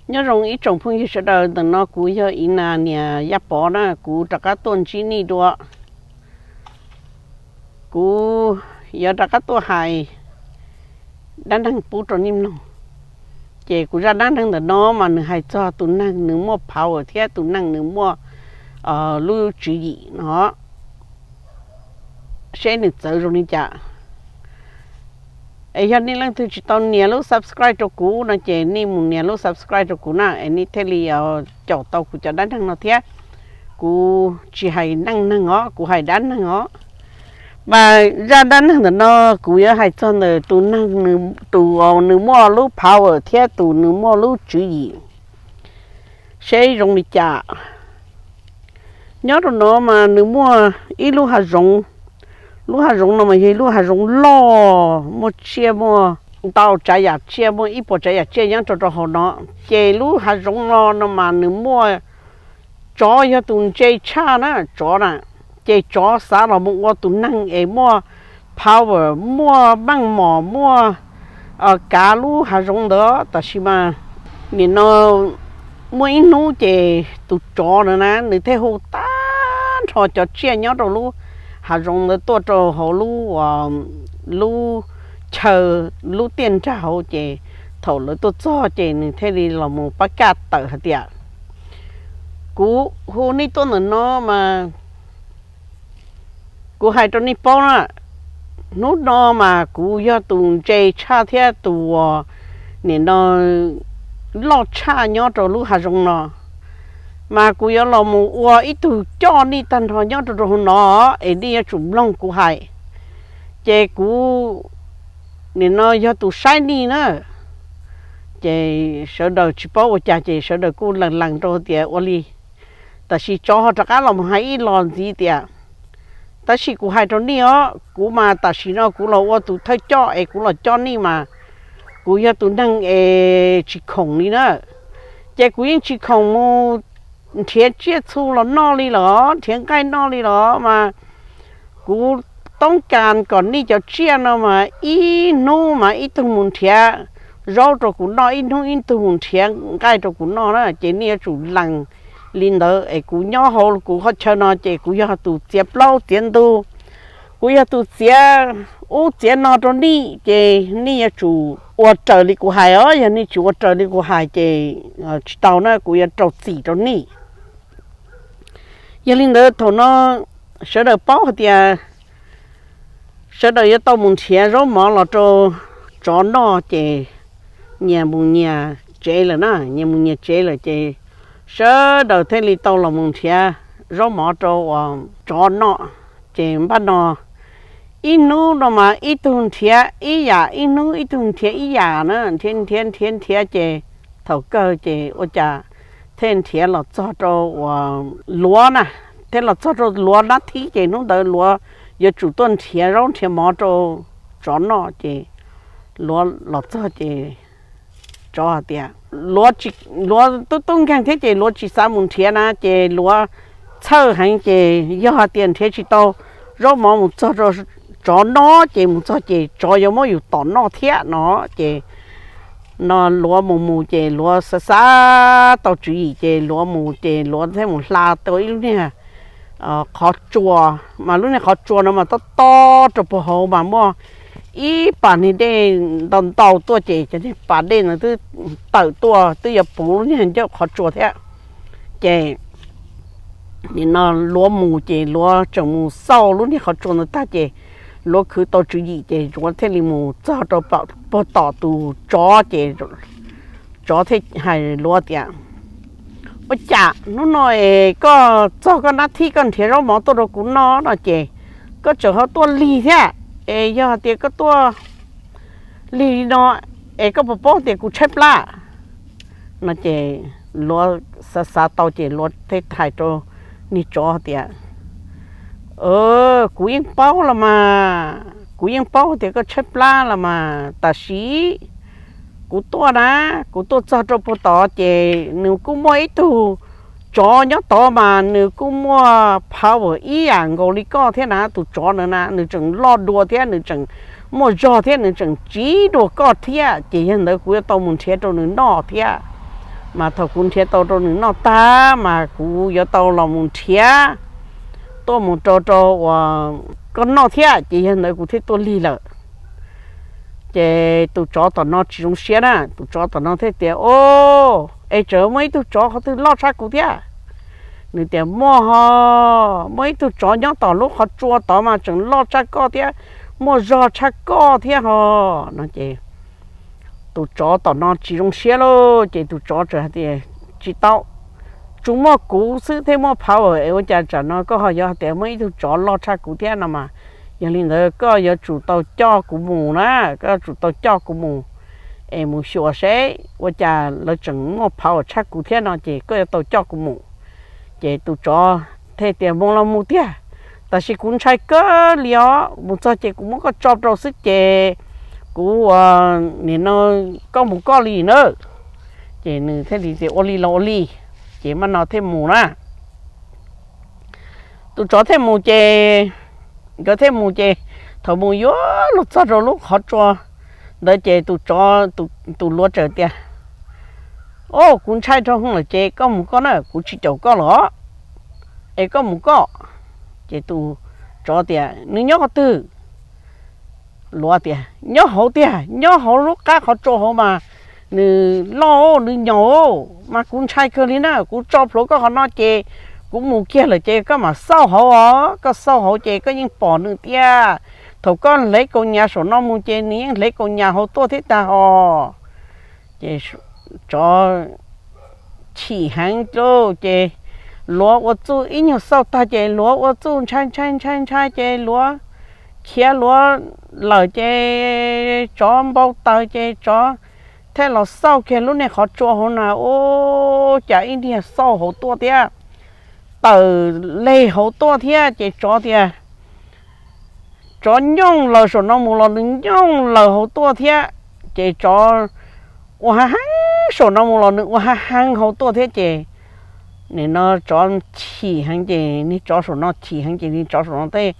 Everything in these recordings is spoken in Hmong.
Nyob zoo ib tsoom phooj ywg sawv daws, ntawm no kuv yog Inas niam Yaj Pov na, kuv rov qab tuaj ntsib nej dua. Kuv yuav rov qab tuaj hais dab neeg pub rau nej mloog. Ces kuv zaj dab neeg ntawm no mas nws hais txog tus neeg nws muaj power thiab tus neeg nws muaj lub tswv yim no, seb nws txawv zoo li cas. Es yog nej leej twg tsis tau nias lub subscribe rau kuv no ces nej mus nias lub subscribe rau kuv na, es nej thiaj li caum tau kuv cov dab neeg no thiab. Kuv tsis hais neej neeg os, kuv hais dab neeg os. Mas zaj dab neeg ntawm no kuv yuav hais txog ntawm tus neeg, tus nws muaj lub power thiab tus nws muaj lub tswv yim, seb zoo li cas. Nyob rau no mas nws muaj ib lub hav zoov. Lub hav zoov no mas yog ib lub hav zoov loj, muaj tsiaj, muaj ntau tsav yam tsiaj, muaj ib puas tsav yam tsiaj nyob rau rau hauv no. Ces lub hav zoov no no mas nws muaj, tsov yog tus ntse tshaj na, tsov na. Ces tsov xav los mus ua tus neeg es muaj power, muaj meej mom, muaj kav lub hav zoov ntawd. Tab sis mas nim no muaj ib hnub ces tus tsov na na nws thiaj hu tag nrho cov tsiaj nyob rau lub hav zoov ntawd tuaj rau hauv lub, lub chaw, lub tiaj nrag hauv. Ces thaum lawv tuaj txog ces nws thiaj li los mus pab kaj tawm hais tias, kuv hu nej tuaj ntawm no mas kuv hais rau nej paub na, hnub no mas kuv yog tus ntse tshaj thiab tus uas nim no loj tshaj nyob rau lub hav zoov no, mas kuv yuav los mus ua ib tug coj nej tag nrho nyob rau rau hauv no, es nej yuav tsum mloog kuv hais. Ces kuv nim no yog tus saib nej na. Ces sawv daws tsis paub ua cas ces sawv daws kuj lees lees rau tias ua li. Tab sis tsov ho rov qab los mus hais ib los ntxiv tias, tab sis kuv hais rau nej os, kuv mas tam sim no kuv los ua tus thawj coj es kuv los coj nej mas kuv yog tus neeg es tsis khoom li na. Ces kuv yeej tsis khoom mus nrhiav tsiaj txhu los noj li los nrhiav nqaij noj li los mas kuv toob kas kom nej cov tsiaj no mas ib hnub mas ib tug mus nrhiav zaub rau kuv noj, ib hnub ib tug mus nrhiav nqaij rau kuv noj na. Ces nej yuav tsum lees li ntawd es kuv nyob hauv kuv qhov chaw no ces kuv yog tus txiav plaub txiav ntug, kuv yog tus txiav ub txiav no rau nej, ces nej yuav tsum ua raws li kuv hais os. Yog nej tsis ua raws li kuv hais ces tsis tau na, kuv yuav rau txim rau nej. Yog li ntawd thaum no sawv daws paub hais tias sawv daws yuav tau mus nrhiav zaub mov los rau tsov noj, ces nyias mus nyias tsev lawm na, nyias mus nyias tsev lawm ces sawv daws thiaj li tau los mus nrhiav zaub mov rau uas tsov noj. Ces npaj no ib hnub no mas ib tug nrhiav ib yam, ib hnub ib tug nrhiav ib yam na, nrhiav nrhiav nrhiav nrhiav ces thaum kawg ces ua cas thiaj nrhiav los txog rau uas luav na, thiaj los txog rau luav nab thib ces hnub ntawd luav yuav tsum tuaj nrhiav zaub nrhiav mov rau tsov noj ces luav los txog ces tsov hais tias luav, luav tub tub nkeeg thiab ces luav tsis xav mus nrhiav na, ces luav txhawj heev ces yog hais tias nrhiav tsis tau zaub mov mus txog rau tsov noj ces mus txog ces tsov yuav muab yus tom noj thiab no. Ces no luav mus mus ces luav xav xav tau tswv yim ces luav mus ces luav thiaj mus hla tau ib lub niag qhov tsua, mas lub niag qhov tsua no mas tob tob rau puag hauv mas muaj ib pas niag dej ntau ntau tuaj ces cov niag pas dej no twb tawm tuaj twb yuav puv lub niag ncauj qhov tsua thiab. Ces nim no luav mus ces luav tseem mus xauj lub niag qhov tsua ntawd tag ces luav khwv tau tswv yim ces luav thiaj li mus txog rau puag tom tus tsov ces tsov thiaj hais luav tias, ua cas hnub no es koj txog koj nab thib koj nrhiav zaub mov tuaj rau kuv noj no ces koj tseem ho tuaj lig thiab, es yog hais tias koj tuaj lig li no es koj puas paub tias kuv tshaib plab no? Ces luav xav xav tau ces luav thiaj hais rau niag tsov tias, kuv yeej paub los mas, kuv yeej paub tias koj tshaib plab los mas, tab sis kuv tuaj na, kuv tuaj txog rau puag tod ces nws kuj muaj ib tug tsov nyob tod mas nws kuj muaj power ib yam nkaus li koj thiab na. Tus tsov na na nws tseem loj dua thiab nws tseem muaj zog thiab nws tseem tsiv dua koj thiab, ces yog ntawd kuv yuav tau mus nrhiav rau nws noj thiab. Mas thaum kuv nrhiav tau rau nws noj tag mas kuv yuav tau los mus nrhiav tuaj mus rau rau uas koj noj thiab ces yog ntawd kuv thiaj tuaj lig lawm. Ces tus tsov tom no tsis zoo siab na, tus tsov tom no thiaj tias, O, es tseem muaj ib tug tsov qhov twg loj tshaj kuv thiab? Nws tias, Muaj ho, muaj ib tug tsov nyob tom lub qhov tsua tod mas tseem loj tshaj koj thiab, muaj zog tshaj koj thiab ho, no ces tus tsov tom no tsis zoo siab lauj, ces tus tsov txawm hais tias, Tsis tau, tsuas muaj kuv xwb thiaj muaj power es ua cas tsam no koj ho yuav hais tias muaj ib tug tsov loj tshaj kuv thiab no mas, yog li ntawd koj yuav tsum tau coj kuv mus na, koj yuav tsum tau coj kuv mus es mus xyuas seb ua cas lawv tseem muaj power tshaj kuv thiab no ces koj yuav tau coj kuv mus. Ces tus tsov thiaj tias, Mus los mus tiag, tab sis kuv ntshai kawg li os, mus txog ces kuv muab koj tso rau xwb ces kuv ua, nim no koj mus koj li na. Ces nws thiaj li tias, Ua li los ua li, ces mam no thiaj mus na. Tus tsov thiaj mus ces, nkawd thiaj mus ces thaum mus yuav luag txog rau lub qhov tsua ntawd ces tus tsov, tus luav txawm tias, O, kuv ntshai rau hwv lawm ces koj mus koj na, kuv tsis caum koj los, es koj mus koj. Ces tus tsov tias, Nws nyob qhov twg? Luav tias, Nyob hauv tiag, nyob hauv lub qab qhov tsua hauv mas nws loj, nws nyaum mas kuv ntshai kawg li na, kuv tso plhuav koj qhov no ces kuv mus kiag lawm ces koj mam xauj hauv os, koj xauj hauv ces koj yeej pom nws tiag. Thaum koj hle kaus nyas saum no mus ces nws yeej hle kaus nyas hauv tuaj thiab tag hos. Ces tsov chim heev lauj, ces luav ua txuj ib nyuag xauj tag ces luav ua txuj ntshai ntshai ntshai ntshai ces luav khiav luav lawm ces tsov npau taws ces tsov thiaj los xauj kiag lub niag qhov tsua hauv na, ua cas ib niag xauj hauv tuaj thiab, tawm leg hauv tuaj thiab ces tsov tias, tsov nyooj laws saum no mus los nws nyooj laws hauv tuaj thiab, ces tsov ua hav heev saum no mus los nws ua hav heev hauv tuaj thiab ces nim no tsov chim heev ces niag tsov saum no chim heev ces niag tsov saum no tej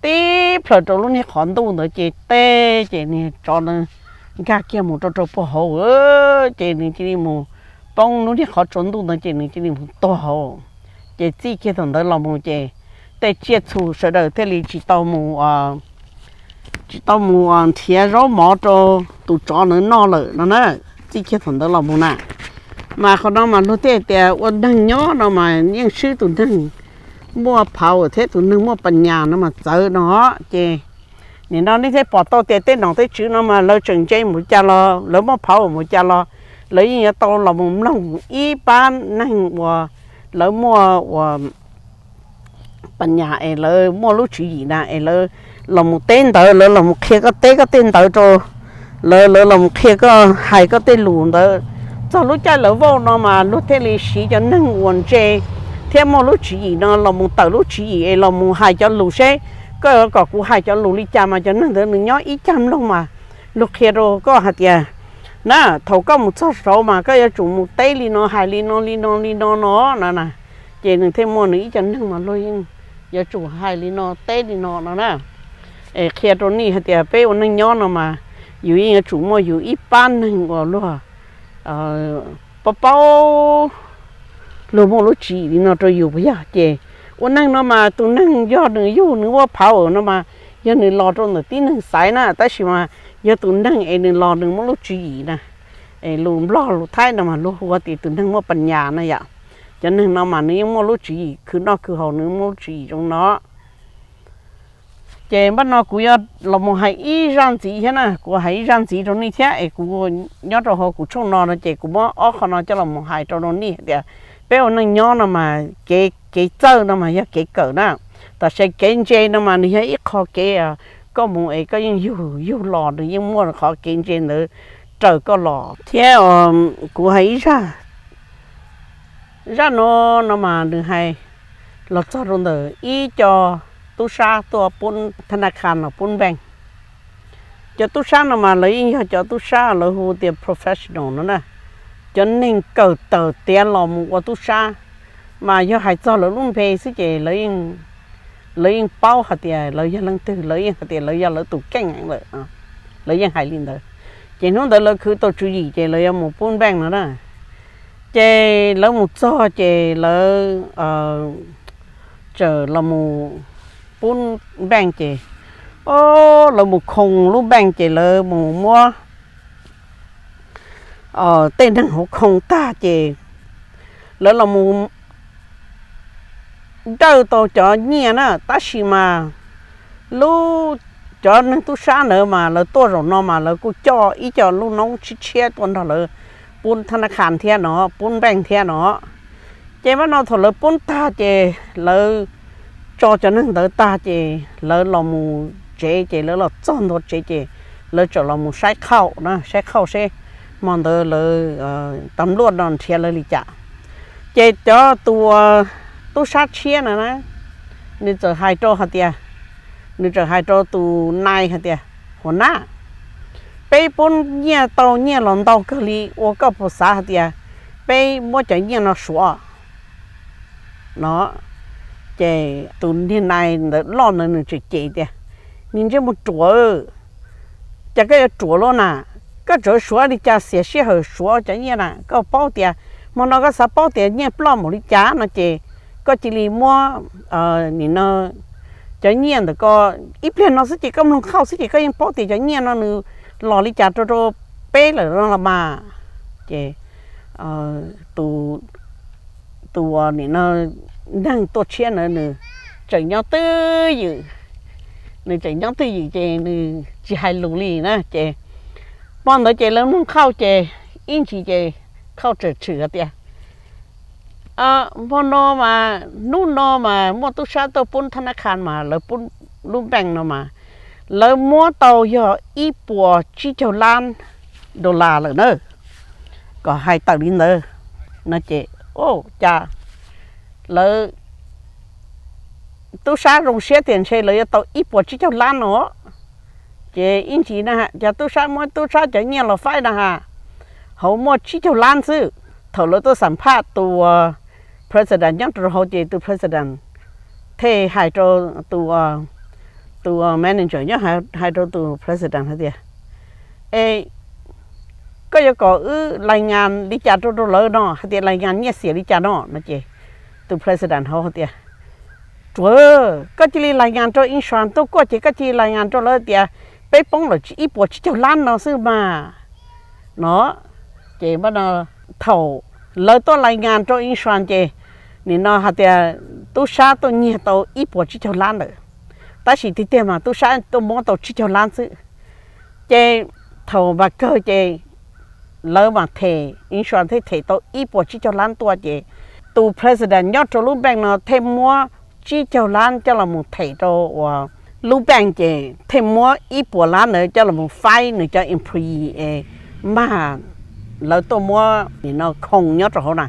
tib plhaws rau lub niag qhov ntuj ntawd ces teb ces niag tsov ntawd nkag kiag mus rau rau puag hauv, ces nws cia li mus poob lub niag qhov tsua ntuj ntawd ces nws cia li mus tuag hauv. Ces txij kiag thaum ntawd los mus ces tej tsiaj txhu sawv daws thiaj li tsis tau mus tsis tau mus nrhiav zaub mov rau tus tsov ntawd noj lawm no na. Txij kiag thaum ntawd los mus na, mas qhov no mas luag thiaj tias ua neeg nyob no mas yeej swb tus neeg muaj power thiab tus neeg muaj pas nyas no mas txawv no. Ces nim no nej thiaj pom tau tias tej nom tej tswv no mas lawv tseem ntse mus cas los lawv muaj power mus cas los lawv yeej yuav tau los mus mloog ib pab neeg uas lawv muaj uas pas nyas es lawv muaj lub tswv yim na es lawv los mus teb ntawv, lawv los mus qhia koj teb koj tej ntawv rau lawv, lawv los mus qhia koj hais koj tej lus ntawd. Txog lub caij lawv vauj no mas luag thiaj li siv cov neeg uas ntse thiab muaj lub tswv yim no los mus tawm lub tswv yim es los mus hais cov lus seb koj yuav kom kuv hais cov lus li cas mas cov neeg ntawd nws nyob ib cag mloog mas luag qhia rau koj hais tias na, thaum koj mus txog saud mas koj yuav tsum mus teb li no hais li no li no li no no na. Ces nws thiaj muaj nws ib co neeg mas luag yeej yuav tsum hais li no teb li no no na. Es qhia rau nej hais tias peb ua neej nyob no mas yus yeej yuav tsum muaj yus ib pab neeg uas luag paub paub luag muaj lub tswv yim li no rau yus puas yog? Ces ua neeg no mas tus neeg yog nws yug nws ua phav no mas yog nws los rau ntawm tib neeg xaiv na, tab sis mas yog tus neeg es nws los nws muaj lub tswv yim na. Es lus Nplog lus Thaib no mas luag hu tias tus neeg muaj pas nyas na yom. Cov neeg no mas nws yeej muaj lub tswv yim khwv noj khwv haus, nws muaj lub tswv yim zoo no. Ces npaj no kuv yuav los mus hais ib zaj ntxiv thiab na, kuv hais ib zaj ntxiv rau nej thiab es kuv nyob rau hauv kuv tshooj no no ces kuv muab ob qho no coj los mus hais rau nej hais tias peb ua neej nyob no mas kev txawj no mas yog kev kawm na. Tab sis kev ntse no mas nws yog ib qho kev koj mus es koj yeej yug yug los nws yeej muaj qhov kev ntse ntawd raws koj los thiab. Kuv hais ib zaj, zaj no no mas nws hais los txog rau ntawm ib co tub sab tuaj pub tha na kha no pub npeej. Cov tub sab no mas lawv yeej yog cov tub sab lawv hu tias professional no na, cov neeg kawm tawm tiav los mus ua tub sab. Mas yog hais txog lawv lub npe xwb ces lawv yeej paub hais tias lawv yog leej twg, lawv yeej hais tias lawv yog lawv tus keej lawm, lawv yeej hais li ntawd. Ces hnub ntawd lawv khwv tau tswv yim ces lawv yuav mus pub npeej no na. Ces lawv mus txog ces lawv txawm los mus pub npeej ces, o, lawv mus khoo lub npeej ces lawv mus muab tej neeg hauv khoo tag ces lawv los mus dawj tau cov nyiaj na, tab sis mas lub, cov neeg tub sab ntawd mas lawv tuaj zaum no mas lawv kuj coj ib co lub noob tshiab tshiab tuaj nrog lawv pub thab nab khas thiab no, pub npeej thiab no. Ces mas no thaum lawv pub tag ces lawv tso cov neeg ntawd tag ces lawv los mus tsev ces lawv los txog ntua tsev ces lawv txawm los mus saib qhauj na, saib qhauj seb hmo ntawd lawv, tam luaj no nrhiav lawv li cas. Ces cov tus tub sab tshiab na, nws txawm hais rau hais tias, nws txawm hais rau tus nai hais tias, Huas nab, peb pub nyiaj tau nyiaj los ntau kawg li, ua koj puas xav hais tias peb muab cov nyiaj no suav no? Ces tus niag nai ntawd loj ntawd nws tseem cem tias, Niag ntsej muag ruam, cas koj yuav ruam luaj na? Koj tseem suav li cas, xiam sij hawm suav cov nyiaj na? Koj paub tias hmo no koj xav paub tias nyiaj ploj npaum li cas no ces koj cia li muab, nim no, cov nyiaj ntawm ko ib pliag no xwb ces koj mloog qhauj xwb ces koj yeej paub tias cov nyiaj no nws los li cas rau rau peb lawm no los mas. Ces tus, tus nim no neeg tuaj tshiab ntawd nws tseem nyob twj ywm, nws tseem nyob twj ywm ces nws tsis hais lus li na. Ces hmo ntawd ces lawv mloog qhauj ces ib ntsis ces qhauj tseem tshwm hais tias, Hmo no mas, hnub no mas muaj tub sab tuaj pub thab nab khas mas lawv pub lub npeej no mas lawv muab tau yog ib puas tsib caug lab dollar lawm na, kom hais tawm li ntawd no ces, o, cas lawv tub sab zoo siab tias ntshe lawv yuav tau ib puas tsib caug lab no. Ces ib ntsis na cas tub sab muab tub sab cov nyiaj los faib na has, hauv muaj tsib caug lab xwb. Thaum lawv tuaj xam phaj tus president nyob rau hauv ces tus president thiaj hais rau tus, tus manager nyob hais rau tus president hais tias, E, koj yuav kom wb lais ngas li cas rau rau lawv no, hais tias lais ngas nyiaj xiam li cas no no ces tus president hauv hais tias, Ruam, koj cia li lais ngas rau insurance tuaj kuaj ces koj cia li lais ngas rau lawv tias peb poob lawm ib puas tsib caug lab no xwb mas no. Ces thaum lawv tuaj lais ngas rau insurance ces nim no hais tias tub sab tuaj nyiag tau ib puas tsib caug lab lawm, tab sis tiag tiag mas tub sab tuaj muab tau tsib caug lab xwb. Ces thaum vas kawg ces lawv mas them, insurance thiaj them tau ib puas tsib caug lab tuaj ces tus president nyob rau lub bank no thiaj muab tsib caug lab coj los mus them rau uas lub bank ces thiaj muab ib puas lab ntawd coj los mus faib nws cov employee es mag lawv tuaj muab nim no khoo nyob rau hauv na,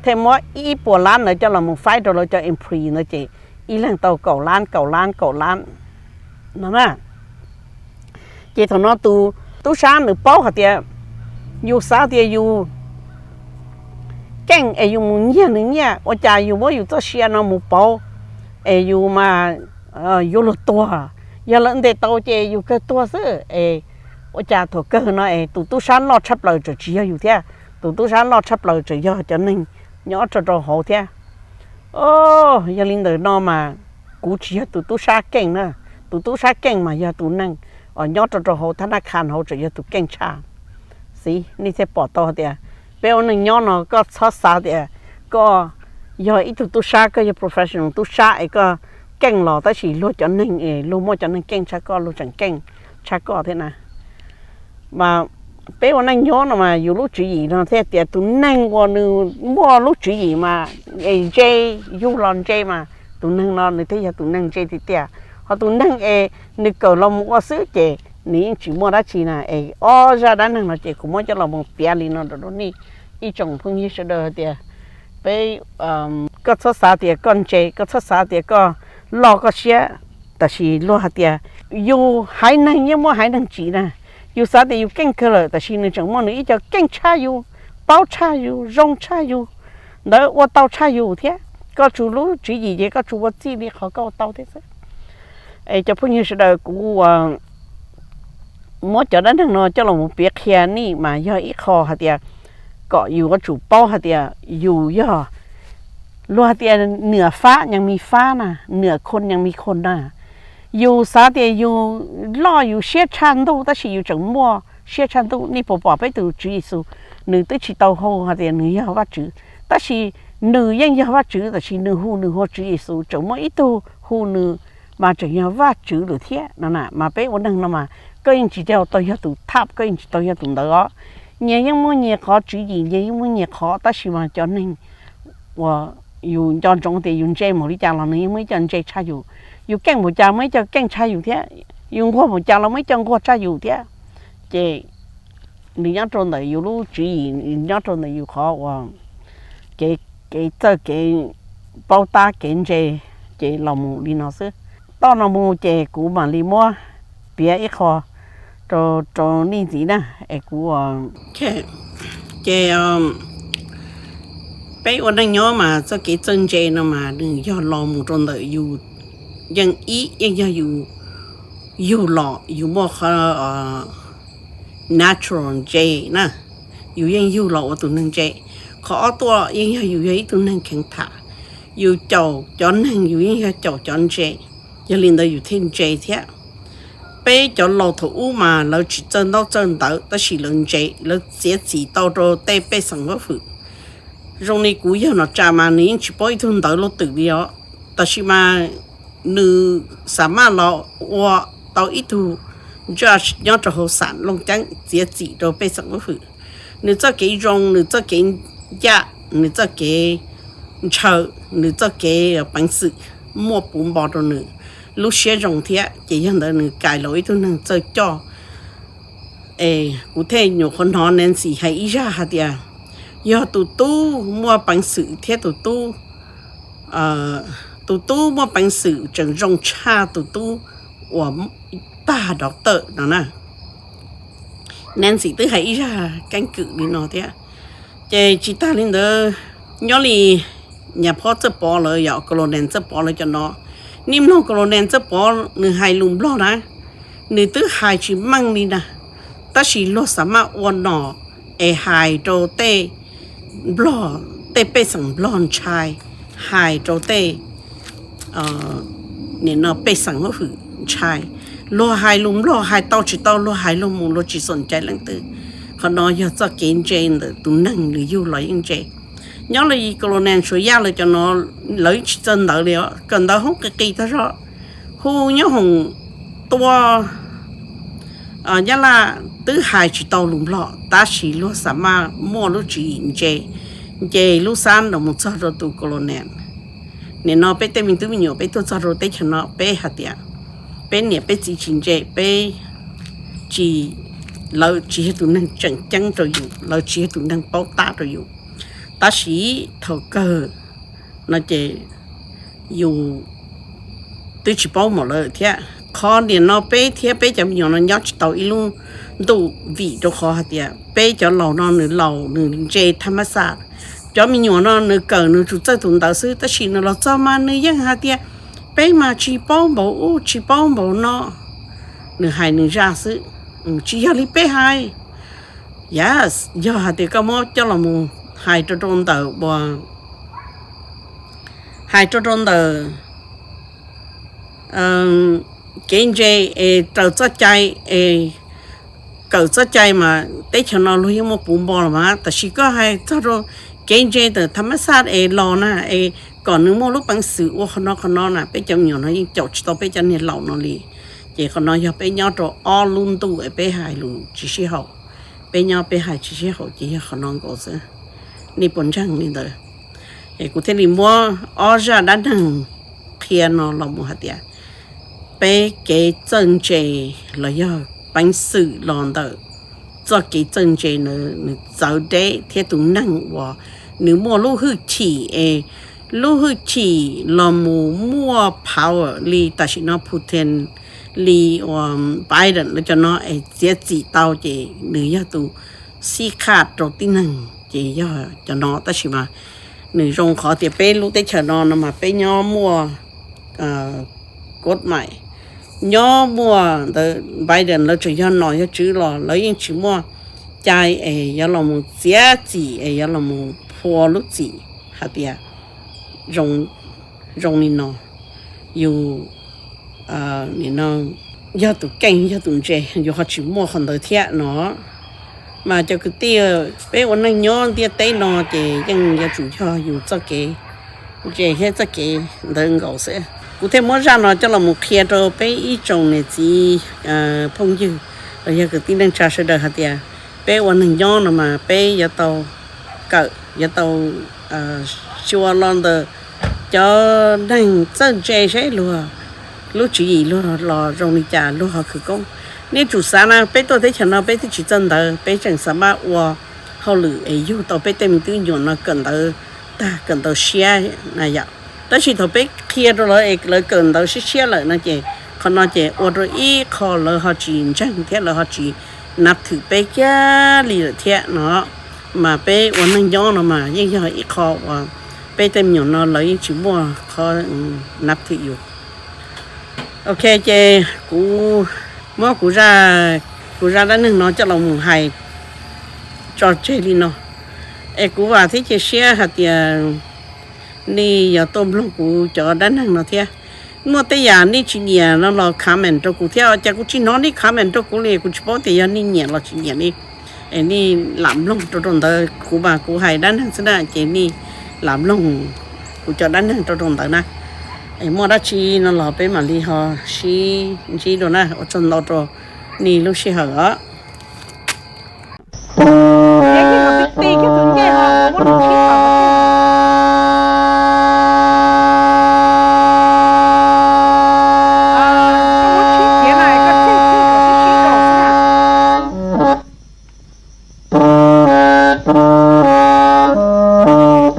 thiaj muab ib puas lab ntawd coj los mus faib rau lawv cov employee ntawd ces ib leeg tau kaum lab, kaum lab, kaum lab no na. Ces thaum no tus tub sab nws paub hais tias yus xav tias yus keej es yus mus nyiag nws nyiaj, ua cas yus muab yus txoj sia no mus pauv es yus mas yuav luag tuag, yog lawv ntes tau ces yus kawg tuag xwb es, ua cas thaum kawg no es tus tub sab loj tshaj plaws tseem tsis yog yus thiab, tus tub sab loj tshaj plaws tseem yog cov neeg nyob rau rau hauv thiab. O, yog li ntawm no mas kuv tsis yog tus tub sab keej na, tus tub sab keej mas yog tus neeg uas nyob rau rau hauv thab nab kha hauv tseem yog tus keej tshaj. Xib, nej thiaj pom tau tias peb ua neej nyob no koj txhob xav tias koj yog ib tug tub sab, koj yog professional tub sab es koj keej los tab sis luag cov neeg es luag muaj cov neeg keej tshaj koj, luag tseem keej tshaj koj thiab na. Mas peb ua neej nyob no mas yus lub tswv yim no thiaj tias tus neeg uas nws muaj lub tswv yim mas es ntse, yug los ntse mas tus neeg no nws thiaj yog tus neeg ntse tiag tiag. Ho tus neeg es nws kawm los mus ua xwb ces nws yeej tsis muaj dab tsi na. Es ob zaj dab neeg no ces kuv muab coj los mus piav li no rau nej ib tsoom phooj ywg sawv daws hais tias peb, koj txhob xav tias koj ntse, koj txhob xav tias koj loj koj siab, tab sis luag hais tias yus haiv neeg yeej muaj haiv neeg tsim na. Yus xav tias yus keej kawg lawm tab sis nws tseem muaj nws ib co keej tshaj yus, paub tshaj yus, zoo tshaj yus, ntawd ua tau tshaj yus thiab. Koj tsuas lub tswv yim ces koj tsuas ua txij li qhov koj ua tau thiab xwb. Es cov phooj ywg sawv daws, kuv muab cov dab neeg no coj los mus piav qhia nej mas yog ib qho hais tias kom yus yuav tsum paub hais tias yus yog, luag hais tias nửa Pháp nhăng mi Pháp na, nửa khôn nhăng mi khôn na. Yus xav tias yus loj yus siab tshaj ntuj tab sis yus tseem muaj siab tshaj ntuj. Nej puas pom peb tus Tswv Yexus, nws twb tsis tau hu hais tias nws yog Vajtswv, tab sis nws yeej yog Vajtswv, tab sis nws hu nws hu ua Tswv Yexus, tseem muaj ib tug hu nws mas tseem yog Vajtswv lawm thiab no na. Mas peb ua neeg no mas koj yeej tsis tau yog tus thab, koj yeej tsis tau yog tus ntawd os. Nyias yeej muaj nyias qhov tswv yim, nyias yeej muaj nyias qhov, tab sis mas cov neeg uas yus nco ntsoov tias yus ntse mus li cas los nws yeej muaj ib co ntse tshaj yus, yus keej mus cas muaj ib co keej tshaj yus thiab, yus nquag mus cas los muaj ib co nquag tshaj yus thiab. Ces nws nyob rau ntawm yus lub tswv yim, nyob rau ntawm yus qhov uas kev, kev txawj kev paub tab kev ntse, ces los mus li no xwb. Toj no mus ces kuv mam li muab piav ib qho rau, rau nej ntxiv na, es kuv, ces peb ua neej nyob mas txoj kev txawj ntse no mas nws yog los mus rau ntawm yus yeej ib, yeej yog yus yug los yus muaj qhov natural ntse na, yus yeej yug los ua tus neeg ntse. Qhov ob tuaj yeej yog yus yog ib tug neeg kheev tham, yus caum cov neeg yus yeej yog caum cov ntse, yog li ntawd yus thiaj ntse thiab. Peb cov laus thaum ub mas lawv tsis txawj ntaub txawj ntawv tab sis lawv ntse, lawv txiav txim tau rau tej pej xeem huab hwm. Zoo li kuv yog nom tsa mas nws yeej tsis paub ib tug ntawv lub twm li os, tab sis mas nws xam maj los ua tau ib tug judge nyob rau hauv xam looj ceeb txiav txim rau pej xeem huab hwm. Nws txoj kev zoo, nws txoj kev ncaj, nws txoj kev ntshaw, nws txoj kev peev xwm muaj puv npo rau nws lub siab zoo thiab, ces yog ntawd nws kais los ib tug neeg txawj coj. Es kuv thiaj nyuam qhuav hnov Nancy hais ib zaj hais tias yog tus tub muaj peev xwm thiab tus tub, tus tub muaj peev xwm tseem zoo tshaj tus tub uas tag doctor no na. Nancy twb hais ib zaj keeb kwm li no thiab. Ces tsis tag li ntawd, nyob li Nyab Phob Txawj Pov lawv, yog Colonel Txawj Pov lawv cov no, nej mloog Colonel Txawj Pov nws hais lus Nplog na, nws twb hais tsis meej li na, tab sis luag xam maj ua nom es hais rau tej Nplog, tej pej xeem Nplog ntshai, hais rau tej nim no pej xeem huab hwm ntshai. Luag hais lus Nplog hais tau tsis tau, luag hais luag mus luag tsis xoom cai leej twg. Qhov no yog txoj kev ntse ntawm tus neeg nws yug los yeej ntse. Nyob li Colonel Suav Yaj lawv cov no, lawv tsis txawj ntawv li os, kawm ntawv hoob qis qis tag zog, hu nyob hoom tua Nyab Laj twb hais tsis tau lus Nplog tab sis luag xam maj muaj lub tswv yim ntse, nce lub xab nrov mus txog rau tus Colonel. Nim no peb tej me tub me nyuam peb tuaj txog rau teb chaws no peb hais tias peb niam peb txiv tsis ntse, peb tsis, lawv tsis yog tus neeg tseem ceeb rau yus, lawv tsis yog tus neeg paub tab rau yus. Tab sis thaum kawg no ces yus twb tsis paub npaum lawv thiab. Qhov nim no peb thiab peb cov me nyuam no nyob tsis tau ib lub ntuj vim rau qhov hais tias peb cov laus no nws laus nws ntse thab mab xaj. Cov me nyuam no nws kawm nws tsuas txawj tus ntawd xwb, tab sis nws los txog mas nws yeej hais tias peb mas tsis paub npaum ub tsis paub npaum no, nws hais nws zaj xwb, tsis yog li peb hais. Yes, yog hais tias koj muab coj los mus hais rau rau ntawm ua, hais rau rau ntawm kev ntse es raws txoj cai es kawm txoj cai mas teb chaws no luag yeej muaj puv npo los mas, tab sis koj hais txog rau kev ntse ntawm thab mab xaj es los na, es kom nws muaj lub peev xwm ua qhov no qhov no na, peb cov me nyuam no yeej caum tsis tau peb cov niag laus no li. Ces qhov no yog peb nyob rau ob lub ntuj es peb hais lus tsis sib haum, peb nyob peb hais tsis sib haum ces yog qhov no nkaus xwb. Nej puas ntseeg li ntawd? Es kuv thiaj li muab ob zaj dab neeg qhia no los mus hais tias peb kev txawj ntse los yog peev xwm los ntawm txoj kev txawj ntse na, nws txawv deb thiab tus neeg uas nws muaj lub hwj chim es lub hwj chim los mus muaj power li tam sim no Putin li uas Biden lawv cov no es txiav txim tau ces nws yog tus xib qhaj rau tib neeg ces yog cov no. Tab sis mas nws zoo qhov tias peb lub teb chaws no no mas peb nyob muaj kod mais, nyob muaj ntawd Biden lawv tseem yog nom yog tswv los lawv yeej tsis muaj cai es yuav los mus txiav txim es yuav los mus phua lub txim hais tias zoo li no, yus yog tus keej yog tus ntse, yus ho tsis muaj qhov ntawd thiab no. Mas cov kwv tij, peb ua neej nyob ntiaj teb no ces yeej yuav tsum yog yus txoj kev ntse thiab txoj kev ntawd nkaus xwb. Kuv thiaj muab zaj no coj los mus qhia rau peb ib tsoom niam txiv phooj ywg los yog kwv tij neej tsa sawv daws hais tias peb ua neeg nyob no mas peb yuav tau kawm, yuav tau xyuas los ntawm cov neeg txawj ntse seb luag lub tswv yim luag los zoo li cas, luag ho khwv koob. Nej tsum xav na, peb tuaj teb chaws no peb twb tsis txawj ntawv, peb tseem xav mab ua hauj lwm es yug tau peb tej me tub nyuam no kawm ntawv tag kawm ntawv siab na yom. Tab sis thaum peb qhia rau lawv es lawv kawm ntawv siab siab lawm no ces qhov no ces ua rau ib qho lawv ho tsis ntseeg thiab lawv ho tsis nav thwm peb kiag li lawm thiab no. Mas peb ua neej nyob no mas yeej yog ib qho uas peb tej me nyuam no lawv yeej tsis muaj qhov nav thwm yus. Ok, ces kuv muab kuv, kuv zaj dab neeg no coj los mus hais tso tseg li no. Es kuv vam thiab cia siab hais tias nej yuav tuaj mloog kuv cov dab neeg no thiab. Muaj tej yam nej tsis nyiam no los comment rau kuv thiab, cas kuv tsis hnov nej comment rau kuv li, kuv tsis paub tias yog nej nyiam los tsis nyiam li. Es nej lam mloog rau rau ntawd, kuv mas kuv hais dab neeg xwb na, ces nej lam mloog kuv cov dab neeg rau rau ntawd na. Es muaj dab tsi no los peb mam li ho sib ntsib dua na, ua tsaug ntau rau nej lub sij hawm os.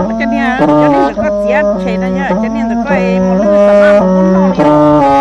Cov niag ntawm koj txiav tshem no yog cov niag ntawm koj mus lwj xam maj mus muab noj li.